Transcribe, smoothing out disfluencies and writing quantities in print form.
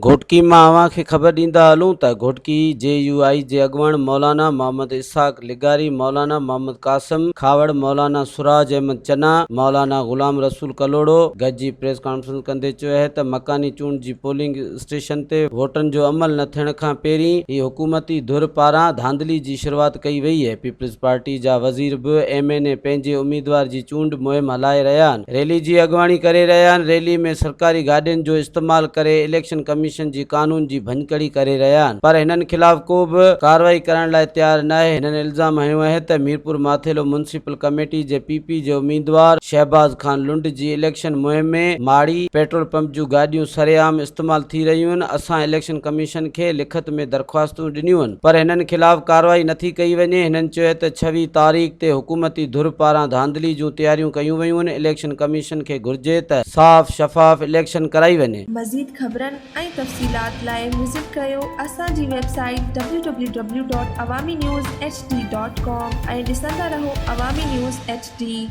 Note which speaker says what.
Speaker 1: گهوٽڪي مان اوهان کي خبر ڏيندا هلون ته گهوٽڪي جي يو آء جي اڳواڻ مولانا محمد اسحاق لغاري، مولانا محمد قاسم کهاوڙ، مولانا سراج احمد چنا، مولانا غلام رسول ڪلهوڙو گڏجي پريس ڪانفرنس ڪندي چيو آهي ته مڪاني چونڊ جي پولنگ اسٽيشن تي ووٽن جو عمل نه ٿيڻ کان پهرين ئي حڪومتي ڌر پاران ڌانڌلي جي شروعات ڪئي وئي آهي، پيپلز پارٽي جا وزير به ايم اين اي پنهنجي اميدوار جي چونڊ مهم هلائي رهيا آهن. ريلي جي اڳواڻي ڪري رهيا آهن، ريلي ۾ سرڪاري گاڏين جو استعمال ڪري اليڪشن ڪميشن جي قانون جي ڀڃڪڙي ڪري رهيا آهن پر هنن خلاف ڪو به ڪارروائي ڪرڻ لاء تيار ناهي، هنن الزام هنيو آهي ته ميرپور ماٿيلو ميونسپل ڪميٽي جي پي پي جي اميدوار شهباز خان لنڊ جي اليڪشن مهم ۾ ماڙي پيٽرول پمپ جون گاڏيون سرعام استعمال ٿي رهيون آهن، اسان اليڪشن ڪميشن کي لکت ۾ درخواستون ڏنيون آهن پر هنن خلاف ڪارروائي نٿي ڪئي وڃي، هنن چيو ته 26 تاريخ تي حڪومتي ڌر پاران ڌانڌلي جون تياريون ڪيون ويون آهن، اليڪشن ڪميشن کي گهرجي ته صاف شفاف اليڪشن ڪرائي وڃي.
Speaker 2: مزيد خبرن ۽ تفصيلات لاء وزٽ ڪريو اسان جي website W W W dot Awami news H D dot com ۽ ڏسندا رهو عوامي نيوز ايڇ ڊي.